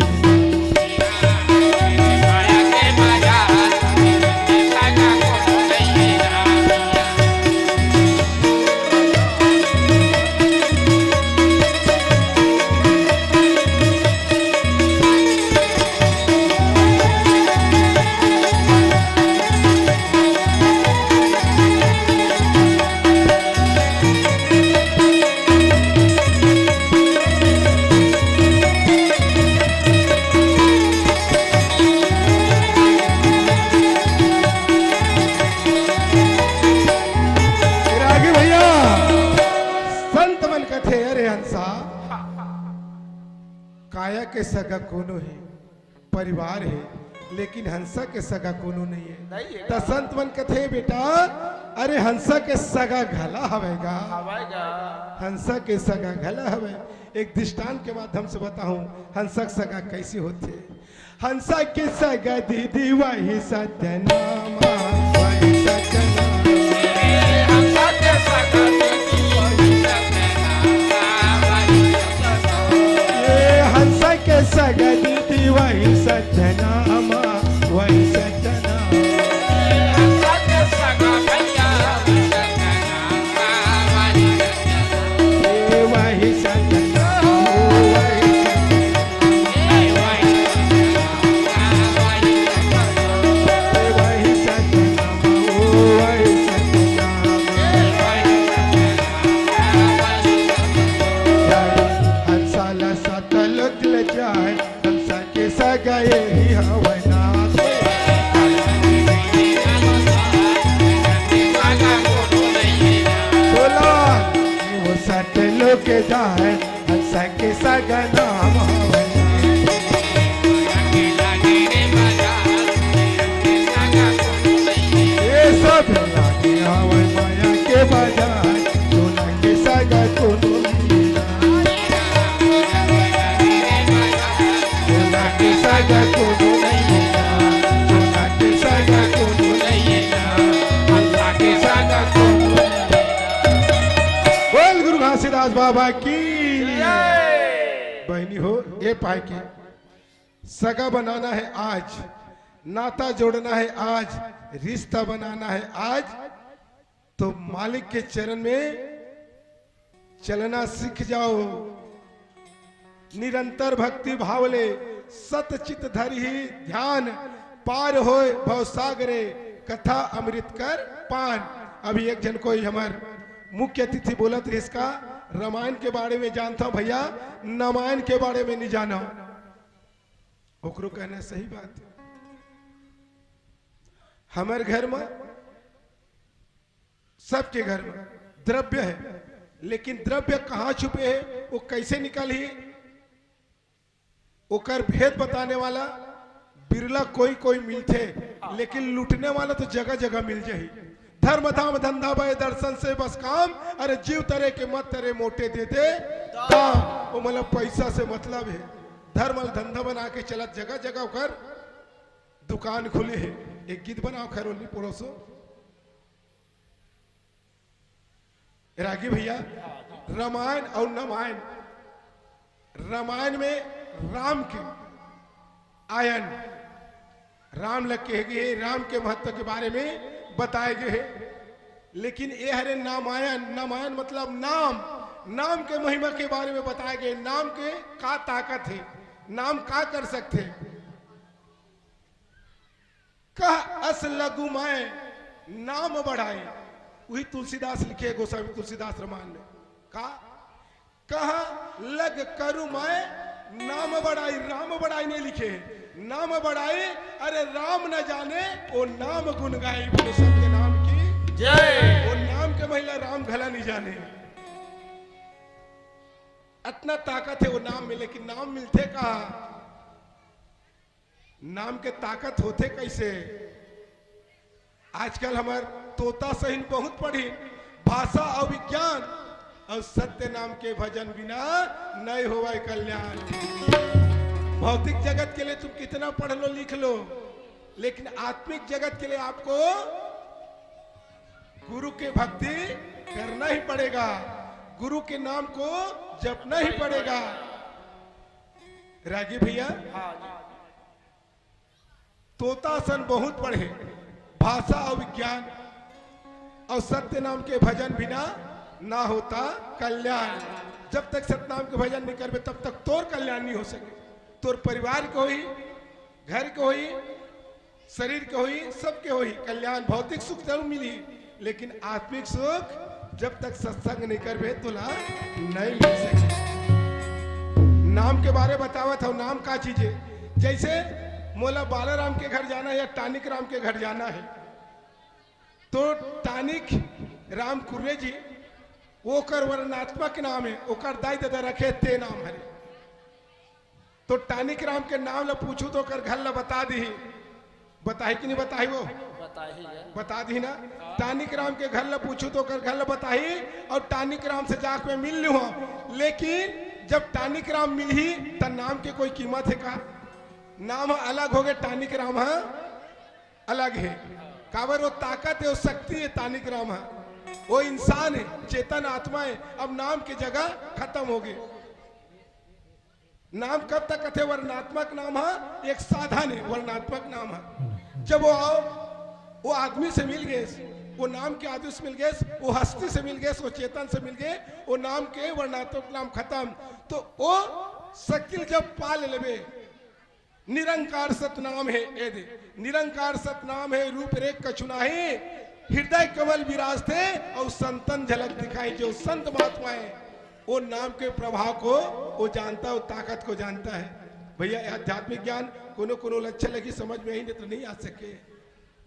रागी भइया, संत मन कथे, अरे हंसा, काया के सगा कोनो हे, परिवार हे। लेकिन हंसा के सगा कोनो नहीं है। नहीं है। त संत मन कथे, "बेटा, अरे हंसा के सगा घला हवय गा।" हवय गा। हंसा के सगा घला हवय। एक दृष्टांत के माध्यम से बताहूं, हंसा के सगा कैसे होथे। हंसा के सगा दीदी वही सत्यनामा, वही सत्यनामा। हंसा के सगा दीदी वही सत्यनामा, वही सत्यनामा। ये हंसा के सगा दीदी वही सत्यनामा, वही सत्यनामा। हंसा के सगा भैया वही सत्यनामा, वही सत्यनामा। ये वही सत्यनामा, वही सत्यनामा। सगा नाम हवय। ये सब लागे हवय माया के बाजार, सोना के सगा कोनो नइ मिला। सोना के सगा कोनो नइ मिला, सोना के सगा कोनो नइ मिला, सोना के सगा कोनो नइ मिला। बोल गुरु घासीदास बाबा की। बहनी हो, ये पाए के सगा बनाना है आज, नाता जोड़ना है आज, रिश्ता बनाना है आज, तो मालिक के चरण में चलना सीख जाओ। निरंतर भक्ति भाव ले सत चित धरिही ध्यान, पार होय भव सागरे, कथा अमृत कर पान। अभी एक झन कोई हमर मुख्य अतिथि बोलत रहिस का, रामायण के बारे में जानथव भैया, नमायन के बारे में नहीं जानव। ओकरो कहना सही बात हे। हमर घर में, सबके घर में द्रव्य हे, लेकिन द्रव्य कहाँ छुपे हे, वो कैसे निकलही, ओकर भेद बताने वाला बिरला कोई कोई मिलथे, लेकिन लूटने वाला तो जगह जगह मिल जाही। धर्म धाम धंधा भय दर्शन से बस काम, अरे जीव तरे के मत तरे मोटे दे दे दाम। वो मतलब पैसा से मतलब हे। धर्म धंधा बना के चलत, जगह जगह ओकर दुकान खुले हे। एक गीत बनाओ खैरोली पड़ोसो। रागी भैया, रामायण अउ नमायन, रामायण में राम के आयन, राम ल कहे गे हे, राम के महत्व के बारे में बताए गे हे। लेकिन ये हरे नामायन, नामायन मतलब नाम, नाम के महिमा के बारे में बताए गे, नाम के का ताकत हे, नाम का कर सकथे। कह अस लघु मैं नाम बढ़ाई, वही तुलसीदास लिखे, गोस्वामी तुलसीदास रामायण में। का कह लग करु मैं नाम बढ़ाई, राम बढ़ाई नहीं लिखे, नाम बढ़ाई। अरे राम न जाने वो नाम गुण गाई, बोलो सत्य नाम की जय। वो नाम के महिला राम घला नहीं जाने। इतना ताकत हे वो नाम में, लेकिन नाम मिलथे का? नाम के ताकत होथे कैसे? आजकल हमर तोता सहिन बहुत पढ़िन, भाषा अउ विज्ञान अउ सत्य नाम के भजन बिना नहीं होवय कल्याण। भौतिक जगत के लिए तुम कितना पढ़ लो लिख लो, लेकिन आत्मिक जगत के लिए आपको गुरु के भक्ति करना ही पड़ेगा, गुरु के नाम को जपना ही पड़ेगा। रागी भैया, हाँ जी। तोता सन बहुत पढ़े, भाषा अउ विज्ञान अउ सत्य नाम के भजन बिना ना होता कल्याण। जब तक सतनाम के भजन नहीं करबे, तब तक तोर कल्याण नहीं हो सके। तोर परिवार के होही, घर के होही, शरीर के होही, सबके होही कल्याण। भौतिक सुख जरूर मिली, लेकिन आत्मिक सुख जब तक सत्संग नहीं करबे, तोला नहीं मिल सके। नाम के बारे बतावत हव, नाम का चीज हे? जैसे मोला बालाराम के घर जाना हे या टानिक राम के घर जाना हे, तो टानिक राम कुर्रे जी, वो ओकर वर्णात्मक नाम हे, ओकर दाई ददा रखे ते नाम हरे। तो टानिक राम के नाम ल पूछू तो ओकर घर ल बता दिही। बताही कि नहीं बताही वो? बताही है। बता दी ना। हाँ। टानिक राम के घर ला पूछू तो ओकर घर ला बताही, और टानिक राम से जाके मैं मिल लूँ। लेकिन जब टानिक राम मिलही, त नाम के कोई कीमत है का? नाम ह अलग हो गए, टानिक राम ह अलग है। काबर वो ताकत है, वो शक्ति है, टानिक राम ह। वो इंसान है, चेतन आत्मा है। अब नाम के जगह खत्म हो गए। नाम कब तक कथे? वर्णात्मक नाम ह एक साधन है, वर्णात्मक नाम ह। जब वो आओ, वो आदमी से मिल गए, वो नाम के आदमी से मिल गए, वो हस्ती से मिल गए, वो चेतन से मिल गए, वो नाम के वर्णात्मक नाम खत्म। तो वो शक्ति जब पा लेबे, निरंकार सतनाम है, ए दे, निरंकार सतनाम है, रूप रेख कछु नाही, हृदय कमल विराजथे, और संतन झलक दिखाई। जो संत महात्मा है, वो नाम के प्रभाव को वो जानता है, वो ताकत को जानता है। भैया, ये आध्यात्मिक ज्ञान कोनो कोनो ला अच्छा लगी, समझ में आई नहीं तो नहीं आ सके।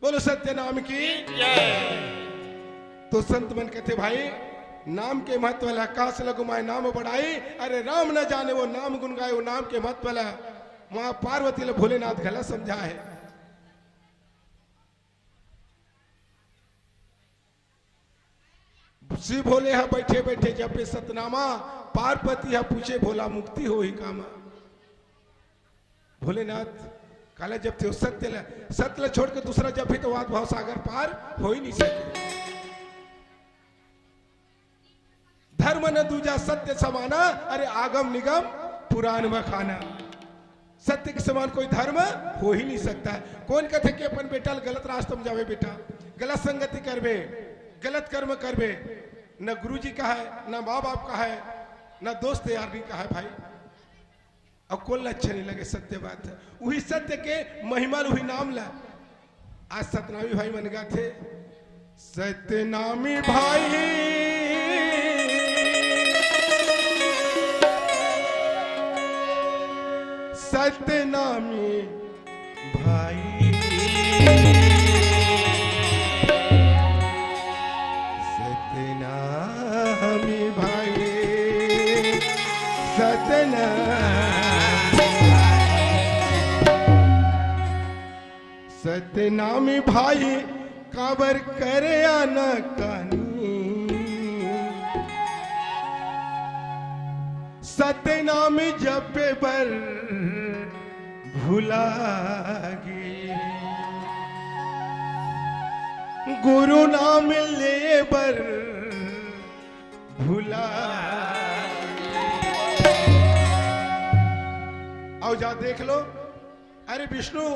बोलो सत्य नाम की। जय। तो संत मन कहते, भाई, नाम के महत्व ला, कास लगु माय नाम बड़ाई। अरे राम न जाने वो नाम गुण गाए, वो नाम के महत्व ला माँ पार्वती ला भोलेनाथ घला समझा है। शिव भोले ह बैठे बैठे जपे सतनामा, पार्वती ह पूछे भोला मुक्ति होही कामा। भोलेनाथ काला जपथे? सत्य ला, सत्य ला छोड़ के दूसरा जपही तो वाद भाव सागर पार हो ही नहीं सके। धर्म न दूजा सत्य समाना, अरे आगम निगम पुराण बखाना। सत्य के समान कोई धर्म हो ही नहीं सकता है। कौन कहथे कि अपन बेटा ल गलत रास्ता में जावे, बेटा गलत संगति करबे, गलत कर्म करबे, न गुरुजी का है, न माँ बाप का है, न दोस्त यार नहीं का है भाई। अब कोन ला अच्छा नहीं लगे, सत्य बात है। वही सत्य के महिमा ल, वही नाम ला। आज सतनामी भाई मन गाथे, सतनामी भाई, सतनामी भाई, सतनामी भाई, सतनामी भाई। सतनामी भाई काबर करे आनाकानी, सतनाम जपे बर भुला गे, गुरु नाम ले बर भुला गे। आओ जा देख लो, अरे विष्णु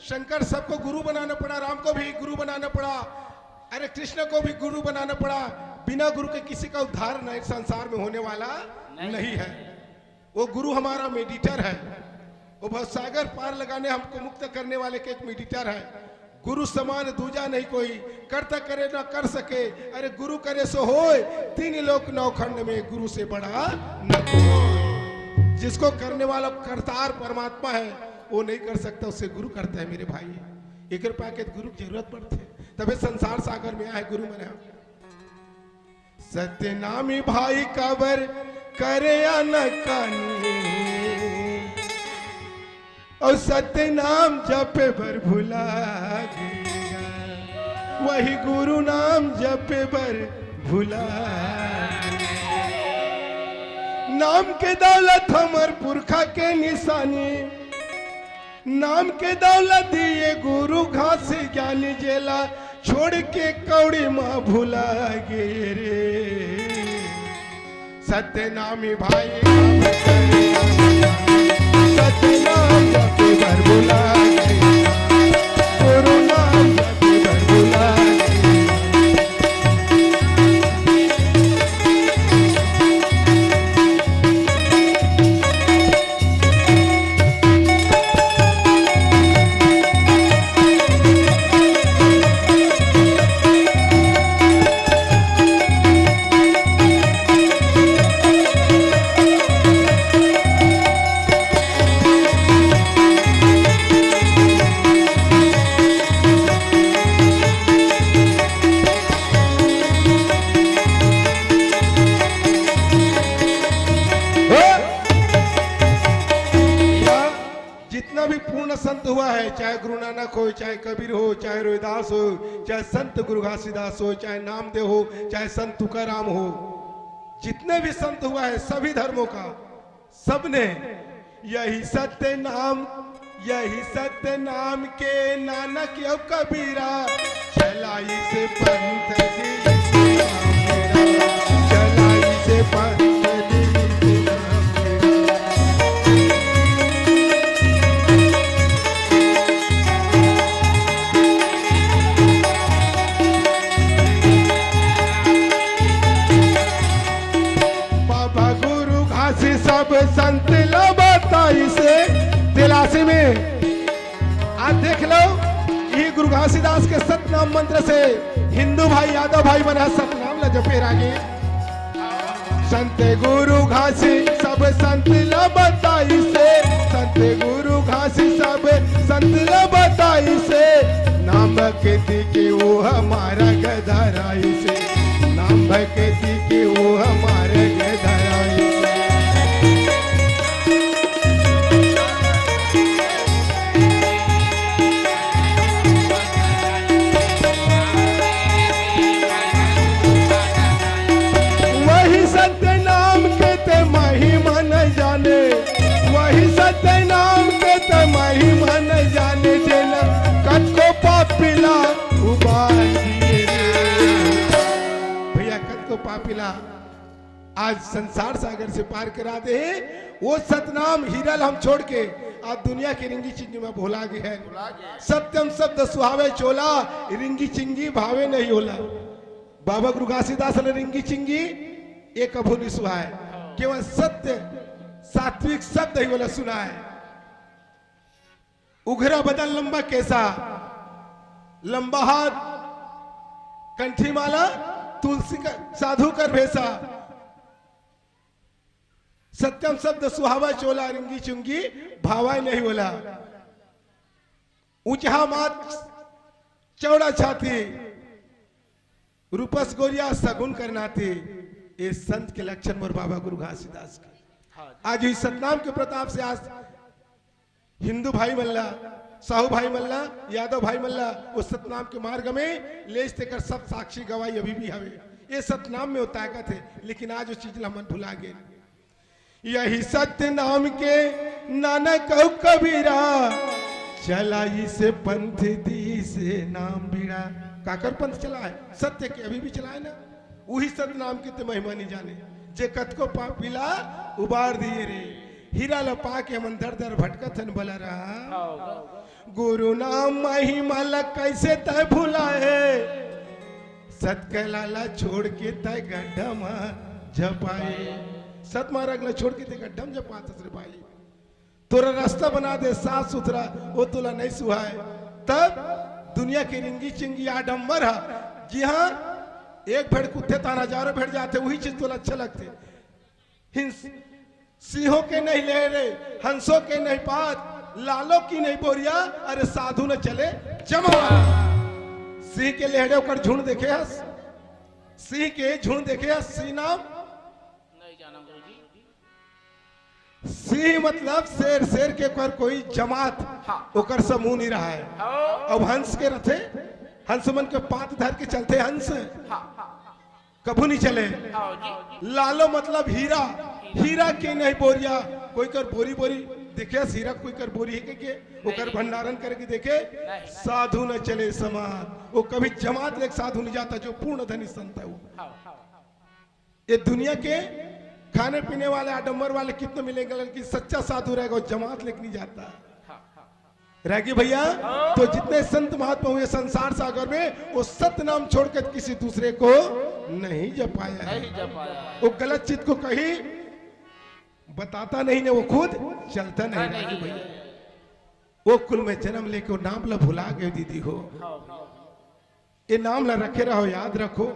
शंकर सबको गुरु बनाना पड़ा, राम को भी गुरु बनाना पड़ा, अरे कृष्ण को भी गुरु बनाना पड़ा। बिना गुरु के किसी का उद्धार नहीं, संसार में होने वाला नहीं। नहीं है। वो गुरु हमारा मेडिएटर है, वो भवसागर पार लगाने, हमको मुक्त करने वाले के एक मेडिएटर है। गुरु समान दूजा नहीं कोई, करता करे ना कर सके। अरे गुरु करे सो होय, तीन लोक नौ खंड में गुरु से बड़ा न कोई। जिसको करने वाला करतार परमात्मा है, वो नहीं कर सकता, उसे गुरु करता है मेरे भाई। एकर पाके गुरु के जरूरत पड़थे, तबे संसार सागर में आए गुरु मन ह। सतनामी भाई काबर करे आनाकानी, और सतनाम जपे बर भुला गे, वही गुरु नाम जपे बर भुला गे। नाम के दौलत हमर पुरखा के निशानी, नाम के दौलत ये गुरु घास ज्ञानी, जेला छोड़ के कौड़ी माँ भुला गे रे। सतनामी भाई जितना भी पूर्ण संत हुआ है, चाहे गुरु नानक हो, चाहे कबीर हो, चाहे रोहिदास हो, चाहे संत गुरु घासीदास हो, चाहे नामदेव हो, चाहे संत तुकाराम हो, जितने भी संत हुआ है सभी धर्मों का, सबने यही सत्य नाम, यही सत्य नाम के नानक यव कबीरा, चलाई से पंथ की, चलाई से पंथ की। बाबा गुरु घासी सब संत ला बताई से। तिलासी में आज देख लो, ये गुरु घासीदास के सतनाम मंत्र से हिंदू भाई, यादव भाई मन ह सतनाम ला जपे रागे। संत गुरु घासी सब संत ला बताई से, संत गुरु घासी सब संत ला बताई से, नाम भक्ति के वो हमारा गधराई से, नाम भक्ति के वो हमारा गधराई से। वही सत्य नाम के ते महिमा न जाने, वही सत्य नाम के ते महिमा न जाने, जेला कतको पापी ला उबार दिए रे। भैया, कतको पापी ला आज संसार सागर से पार करा दे हे। वो सतनाम हीरा ल हम छोड़ के आज दुनिया के रिंगी चिंगी में भुला गे हन। सत्यम शब्द सुहावे चोला, रिंगी चिंगी भावे नहीं होला। बाबा गुरु घासीदास ल रिंगी चिंगी ये कभू नहीं सुहाए, केवल सत्य सात्विक शब्द ही ओला सुनाए। उघरा बदन लंबा केसा, लंबा हाथ, कंठी माला, तुलसी का साधु कर भेसा। सत्यम शब्द सुहावा चोला, रिंगी चुंगी भावाय नहीं होला। ऊंचा माथ, चौड़ा छाती, रूपस गोरिया सगुन कर नाती। ये संत के लक्षण मोर बाबा गुरु घासीदास के। आज ही सतनाम के प्रताप से आज हिंदू भाई मन ला, साहू भाई मन ला, यादव भाई मन ला वो सतनाम के मार्ग में ले तेकर सब साक्षी गवाही अभी भी हवे। ये सतनाम में वो ताकत है, लेकिन आज वो चीज ला मन भुला गे। यही सत्य नाम के नानक अउ कबीरा, चलाई से पंथ दी से नाम बीड़ा। काकर पंथ चला है? सत्य के अभी भी चला है ना। उही सतनाम के ते महिमा नहीं जाने, जे कतको पापी ला उबार दिए रे। हीरा ला पाके हमन दर दर भटकत हन बला रहा। गुरु नाम महिमा ला कैसे तय भुलाए, सतकला ला छोड़ के तय गड्ढा मा झपाए। सतमार्ग ला छोड़ के तय गड्ढा मा झपात हस रे भाई। तोला रास्ता बना दे साफ सुथरा, वो तोला नहीं सुहाए। तब दुनिया के रिंगी चिंगी आडंबर हा, जिहां एक भेड़ कुत्ते तान हजारों भेड़ जाते, वही चीज तोला अच्छा लगते। हिंस-, सिंहों के नहीं लेहड़े, हंसों के नहीं पात, लालों की नहीं बोरिया, अरे साधु न चले जमात। सिंह के लेहड़े ओकर झुंड देखे हस, सिंह के झुंड देखे हस, सिंह नाम नहीं जाना गुरुजी। सिंह मतलब शेर, शेर के ओकर कोई जमात, हाँ। ओकर समूह नहीं रहा है। हाँ। अब हंस के रथे, हंस मन के पात धर के चलते हंस, हाँ। कभू नहीं चले। हाँ जी। लालो मतलब हीरा, हीरा के नहीं बोरिया, कोई कर बोरी बोरी देखे, हीरा कोई कर बोरी है के, के ओकर भंडारण करके देखे, नहीं। साधु न चले समाज, वो कभी जमात लेके साधु नहीं जाता, जो पूर्ण धनी संत है वो। हाँ। ये दुनिया के खाने पीने वाले, आडंबर वाले कितने मिलेंगे, लेकिन सच्चा साधु रहेगा, वो जमात लेके नहीं जाता। रागी भैया, तो जितने संत महात्मा हुए संसार सागर में, वो सतनाम छोड़कर किसी दूसरे को नहीं जपाया है। नहीं जपाया है। वो गलत चीज को कहीं बताता नहीं ना, वो खुद चलता नहीं। नहीं, रागी नहीं। भैया, वो कुल में जन्म लेके वो नाम ला भुला गए दीदी हो। हाँ, हाँ। ये नाम ला रखे रहो, याद रखो,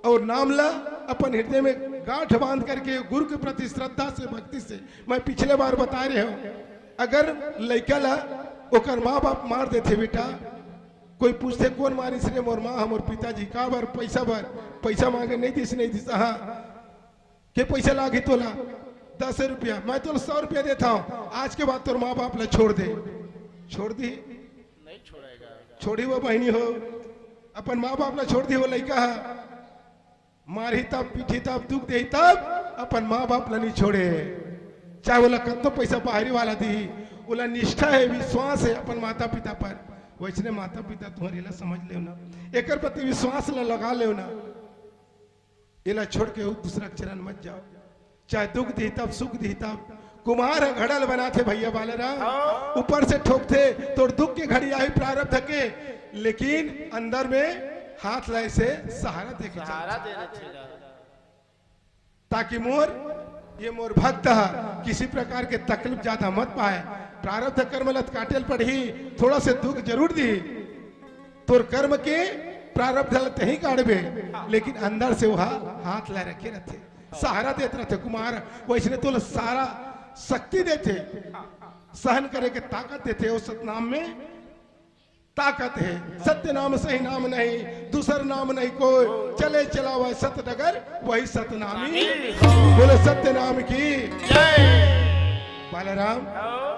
और नाम ला अपन हृदय में गांठ बांध करके गुरु के प्रति श्रद्धा से, भक्ति से। मैं पिछले बार बता रहे हूं, अगर लइका ला ओकर माँ बाप मार देथे बेटा, कोई पूछथे, "कौन मारिस रे?" "मोर माँ, मोर पिताजी।" "का बर?" "पैसा बर।" "पैसा मांगे, नहीं दिस, नहीं दिस।" "हाँ।" "के पैसा लागी तोला?" दस रुपया, मैं तोला सौ रुपया देथंव, आज के बाद तोर माँ बाप ला छोड़ दे। छोड़ दी? नहीं छोड़ेगा। छोड़ी वो बहिनी हो, अपन माँ बाप ला छोड़ दी वो लइका ह। मारही तब, पीटही तब, दुख देही तब, अपन माँ बाप ला नहीं छोड़े। चाहे ओला कतनो पैसा बाहरी वाला दी, ओला निष्ठा हे, विश्वास हे अपन माता पिता पर। वइसने माता पिता तुम्हर ला समझ लेव ना, एकर प्रति विश्वास ला लगा लेव ना। एला छोड़ के दूसरा चरण मत जाओ। चाहे दुख दी तब, सुख दी तब, कुम्हार ह घड़ा ल बनाथे भैया बालराम, हाँ। ऊपर से ठोकथे, तोर दुख के घड़ी आही प्रारब्ध के, लेकिन अंदर में हाथ ला अइसे सहारा दे के सहारा चलथे। दे रहे थे ना। ताकि मोर, ये मोर भक्त ह किसी प्रकार के तकलीफ ज्यादा मत पाए। प्रारब्ध कर्म ल त काटे ल पड़ही, थोड़ा से दुख जरूर दी। तोर कर्म के प्रारब्ध ल तहीं काटबे, लेकिन अंदर से ओहा हाथ ला रखे रथे, सहारा देत रथे। कुम्हार वइसने तोला सारा शक्ति देथे, सहन करे के ताकत देथे। ओ सतनाम में ताकत हे। सत्य नाम सही नाम नहीं, दूसर नाम नहीं कोई, चले चलावय सत डगर वही सतनामी। बोलो सत्य नाम की जय। बालाराम,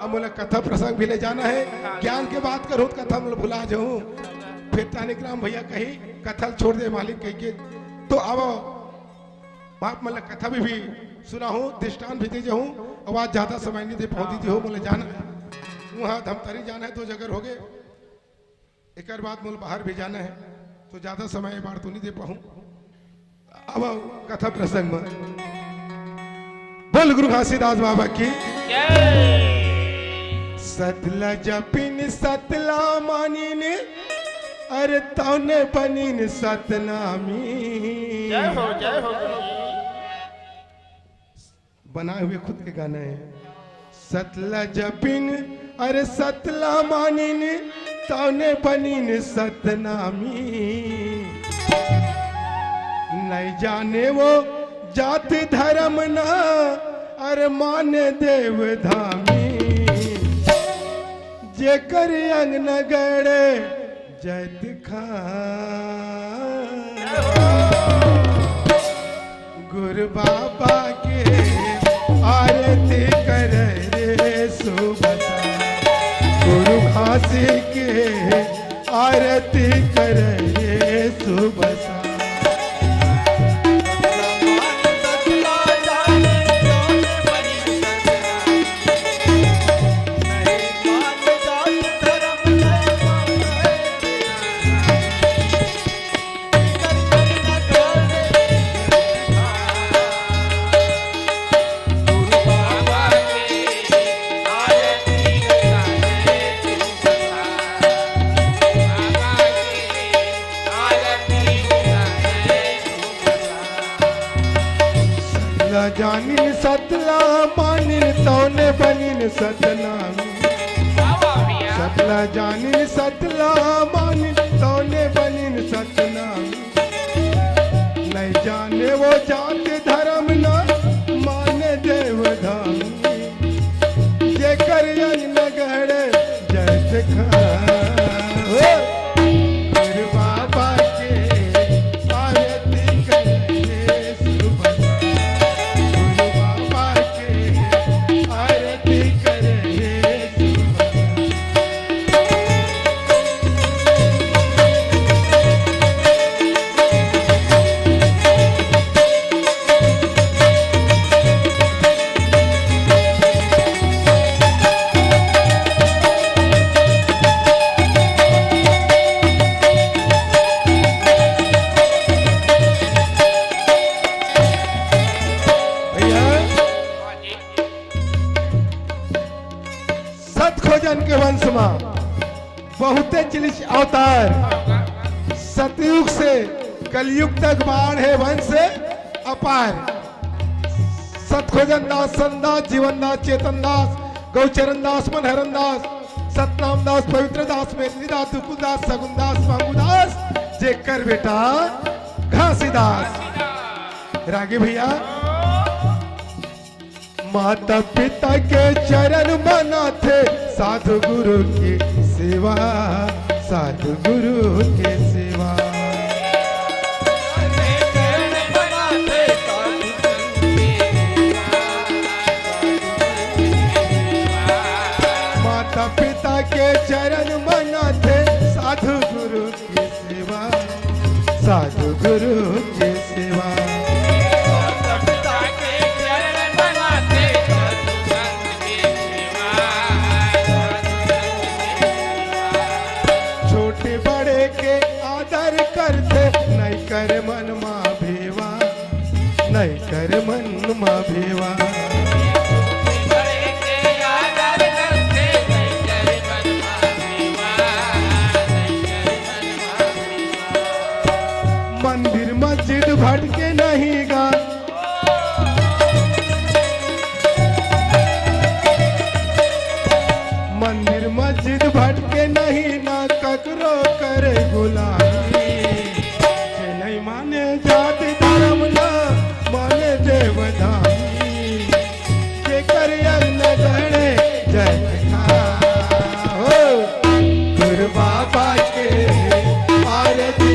अब मोला कथा प्रसंग भी ले जाना हे। ज्ञान के बात करहूँ त कथा मोला भुला जाहूँ, फिर टानिक राम भैया कही कथा ल छोड़ दे मालिक कहिके। तो अब आप मन ला कथा भी, भी सुनाहूँ, दृष्टांत भी दे जाहूँ। अब आज ज्यादा समय नहीं दे पाहूँ दीदी हो, मोला जाना हे, वहाँ धमतरी जाना हे, दो जगह होगे। एकर बाद मोला बाहर भी जाना हे, तो ज्यादा समय ए बार तो नहीं दे पाहूँ। अब कथा प्रसंग में बोल गुरु घासीदास बाबा की। जय। सतला जपिन सतला मानिन, अरे तौने बनिन सतनामी। जय हो, जय हो गुरु जी। बनाए हुए खुद के गाना है। सतला जपिन, अरे सतला मानिन, तौने बनिन सतनामी। नहीं जाने वो जात धर्म ना, अरे माने देव धामी। जेकर अंग न गड़े जैत खान। गुरु बाबा के आरती करे रे सुबह सा, गुरु घासी के आरती करे रे सुबह सा। सतला जानिन सतला मानिन तौने बनिन सतनामी। सतला जानिन सतला मानिन तौने बनिन सतनामी। नहीं जाने वो जात धर्म ना माने देव धामी। जेकर अंग न गड़े जैत खान। गुरु बाबा के आरती करे सुबह। गुरु बाबा के आरती करे सुबह। भैया, सत खोजन के वंश मा बहुते चिलिस अवतार, सतयुग से कलयुग तक बाढ़ हे वंश अपार। सतखोजन दास, चंद दास, जीवन दास, चेतन दास, गौचरण दास, मनहरन दास, सतनाम दास, पवित्र दास, मेदिनी दास, दुकुल दास, सगुन दास, मांगू दास, जेकर बेटा घासीदास। रागी भैया, माता पिता के चरण बनाथे, साधु गुरु के सेवा, साधु गुरु के सेवा। चरण मनाथे साधु गुरु के सेवा, साधु गुरु के सेवा। छोटे बड़े के आदर करथे, नइ करे मन मा भेवा, नइ करे मन मा भेवा। मंदिर मस्जिद भटके नहीं गा, मंदिर मस्जिद भटके नहीं ना ककरो करे गुलामी। जे नहीं माने जाति धर्म ना माने देवधामी। जेकर अंग न गणे जय हो। गुरु बाबा के आरती।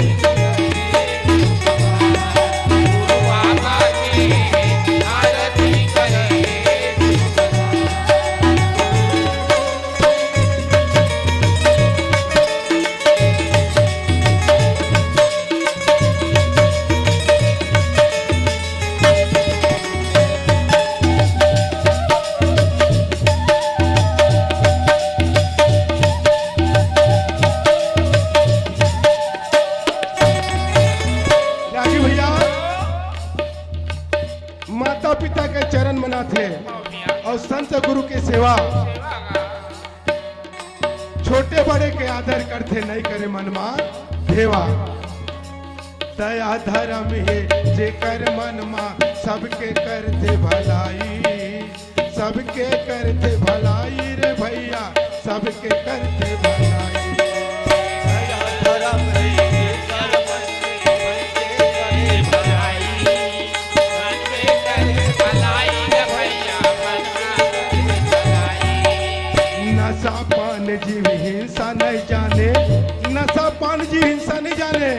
रागी भैया, माता पिता के चरण मनाथे अउ संत गुरु के सेवा, छोटे बड़े के आदर करथे, नइ करे मन मा भेवा। दया धर्म हे जेकर मन मा, सबके करथे भलाई, सबके करथे भलाई रे भैया, सबके करथे भलाई। दया धर्म हे जेकर मन मा, सबके करथे भलाई। नशा पान जीव हिंसा नहीं जाने, नशा पान जीव हिंसा नहीं जाने,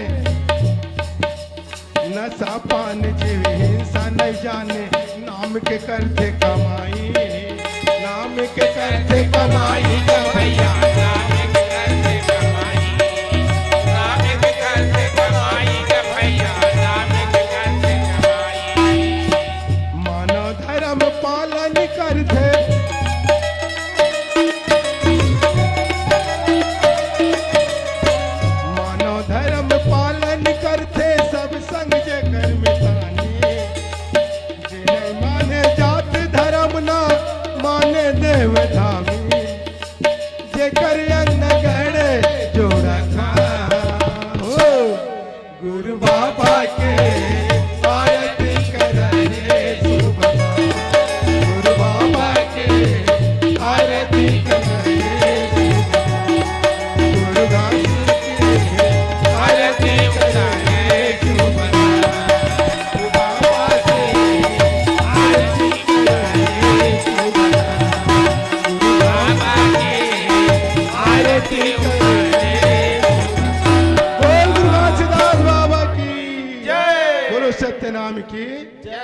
नशा पान जीव हिंसा नहीं जाने। नाम के करथे कमाई, नाम के करथे कमाई ग भैया, नाम के करथे कमाई, नाम के करथे कमाई ग भैया, नाम के करथे कमाई। मानव धर्म पालन करथे, मानव धर्म पालन करथे, सब संग जेकर मितानी। जे नहीं माने जात धर्म ना माने देव धामी, जेकर अंग न गणे जोड़ा खा। हो गुरु बाबा के आरती करे सुबह, गुरु बाबा के आरती करे सुबह, गुरु घास के आरती करे सुबह। बोल गुरु घासीदास बाबा की जय। बोलो सत्यनाम की जय।